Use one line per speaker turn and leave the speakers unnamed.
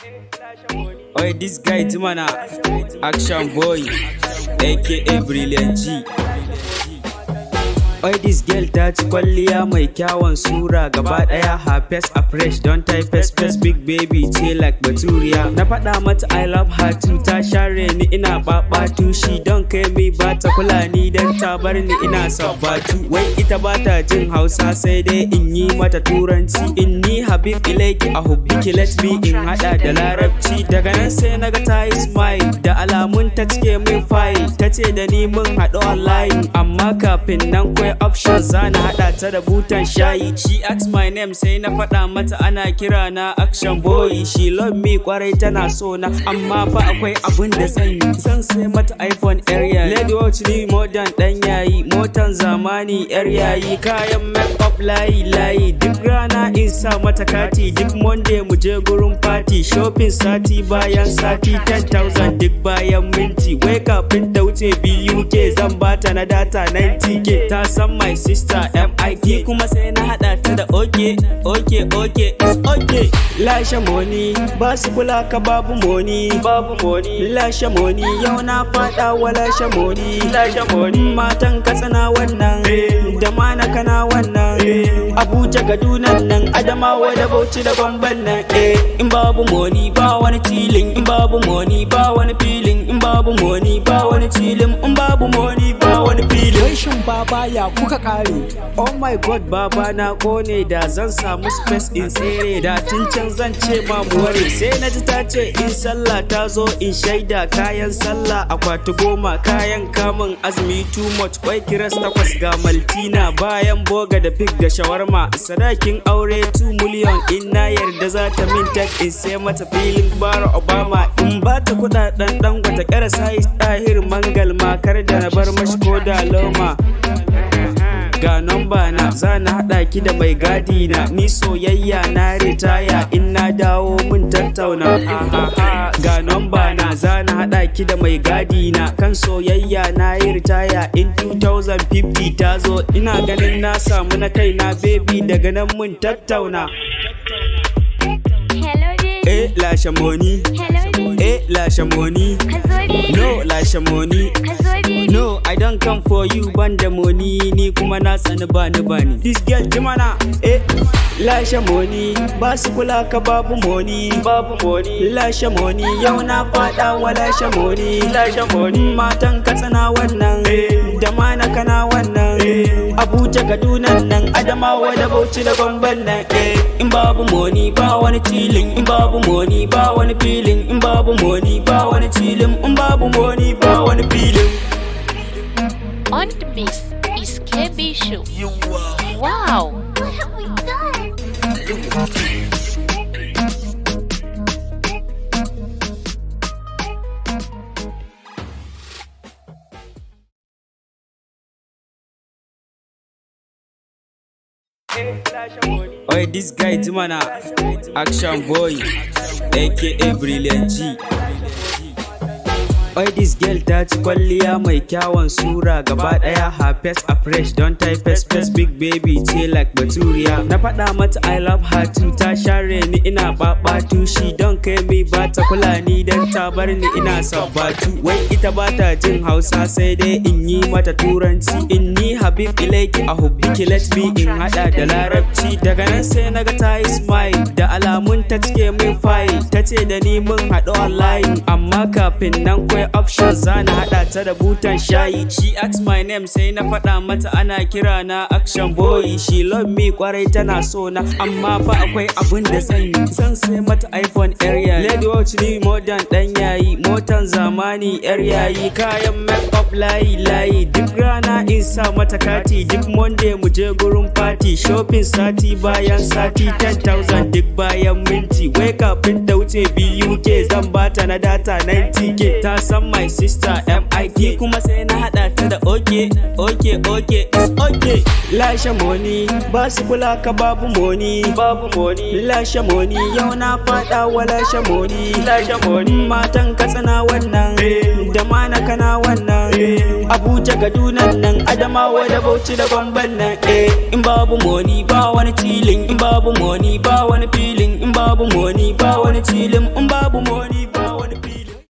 Oi, this guy Jimana, Action Boy, aka Brilliant G. Oi, this girl ta ci kwalliya mai kyawun sura gaba daya, her face a fresh don ta face face, big baby ce like baturiya. Na faɗa mata I love her too, ta share ni ina babatu. She don kai me, ba ta kula ni dan ta bar ni ina sabbatu. Wai ita ba ta jin Hausa, sai dai in yi mata Turanci. Inni Habib ilaiki a hubbiki, let me in hada da Larabci. Daga nan sai naga ta yi smile, da alamun ta cike min file. Ta ce da ni mun haɗu online, amma kafin nan kwai option, zana hada ta da butan shayi. She asked my name, sai na faɗa mata ana kira na Action Boy. She love me kwarai, tana so na, amma fa akwai abin da zan yi. Zan sai mata iPhone area lady watch, ni modern dan yayi, motan zamani yar yayi, kayan make up layi layi. Duk rana in sa mata kati, duk Monday mu je gurin party, shopping sati bayan sati, 10,000 duk bayan minti. Wai kafin ta wuce BUK, zan bata na data 90K. Ta san my sister MIK, kuma sai na hada ta da okay, it's okay. Lashe money, ba su kula ka, babu money, babu money. Lashe money, yau na fada wa lashe money, lashe money. Matan Katsina wannan, da mana kana wannan, Abuja, Kaduna nan, Adamawa da Bauchi da Gombe nan, eh. In babu money ba wani chilling, in babu money ba wani feeling, in babu money ba wani chilling, in babu money ba wani feeling.
Wai shin baba, ya kuka kare?
Oh my God, baba, na kone. Da zan samu space in tsere, da tun can zan ce ma mu ware. Sai na ji ta ce in sallah ta zo in shaida kayan sallah, akwati 10, kayan kamun azumi too much, kwai kiras takwas, ga Maltina, bayan burger da pig da shawarma. Sadakin aure 2 million, in na yarda za ta min tek in sai mata filin Bara Obama, in ba ta kudaden Dangote, kara sai Tahir Mangal makar da na bar mashi ko da loma. Ga nomba na, za na haɗa ki da mai gadi na. Ni soyayya na ritaya, in na dawo mun tattauna. Ga nomba na, za na haɗa ki da mai gadi na. Kan soyayya na yi ritaya, in 2050 ta zo ina ganin na samu na kai na, baby, daga nan mun tattauna.
Hello baby.
Eh, lashe money.
Hello baby.
Eh, lashe money.
Ka zo baby.
No, lashe money.
Ka zo baby.
No, I don't come for you, ban da money, ni kuma na tsani bani bani. This girl Jimana, eh, lashe money, ba su kula ka, babu money, babu money. Lashe money, yau na fada wa lashe money, lashe money. Matan Katsina wannan, da mana kana wannan, Abuja, Kaduna nan, Adamawa da Bauchi da Gombe nan, eh. In babu money ba wani chilling, in babu money ba wani feeling, in babu money ba wani chilling, in babu money ba wani feeling.
On the mix is KB Show. Wow!
What have we done?
Oi, this guy Jimana, Action Boy, aka Brilliant G. Oi, this girl ta ci kwalliya mai kyawun sura gaba daya, her face a fresh don ta face face, big baby ce like baturiya. Na faɗa mata I love her too, ta share ni ina babatu. She don kai me, ba ta kula ni dan ta bar ni ina sabbatu. Wai ita ba ta jin Hausa, sai dai in yi mata Turanci. Inni Habib ilaiki a hubbiki, let me in hada da Larabci. Daga nan sai naga ta yi smile, da alamun ta cike min file. Ta ce da ni mun haɗu online, amma kafin nan kwai option, zana hada ta da butan shayi. She asked my name, sai na faɗa mata ana kira na Action Boy. She love me kwarai, tana so na, amma fa akwai abin da zan yi. Zan sai mata iPhone area lady watch, ni modern dan yayi, motan zamani yar yayi, kayan make up layi layi. Duk rana in sa mata kati, duk Monday mu je gurin party, shopping sati bayan sati, 10,000 duk bayan minti. Wai kafin ta wuce BUK, zan bata na data 90K. Ta san my sister MIK, kuma sai na hada ta da okay, it's okay. Lashe money, ba su kula ka, babu money, babu money. Lashe money, yau na fada wa lashe money, lashe money. Matan Katsina wannan, da mana kana wannan. Gombe, Abuja, Kaduna nan, Adamawa da Bauchi da Gombe nan, eh. In babu money ba wani chilling, in babu money ba wani feeling, in babu money ba wani chilling, in babu money.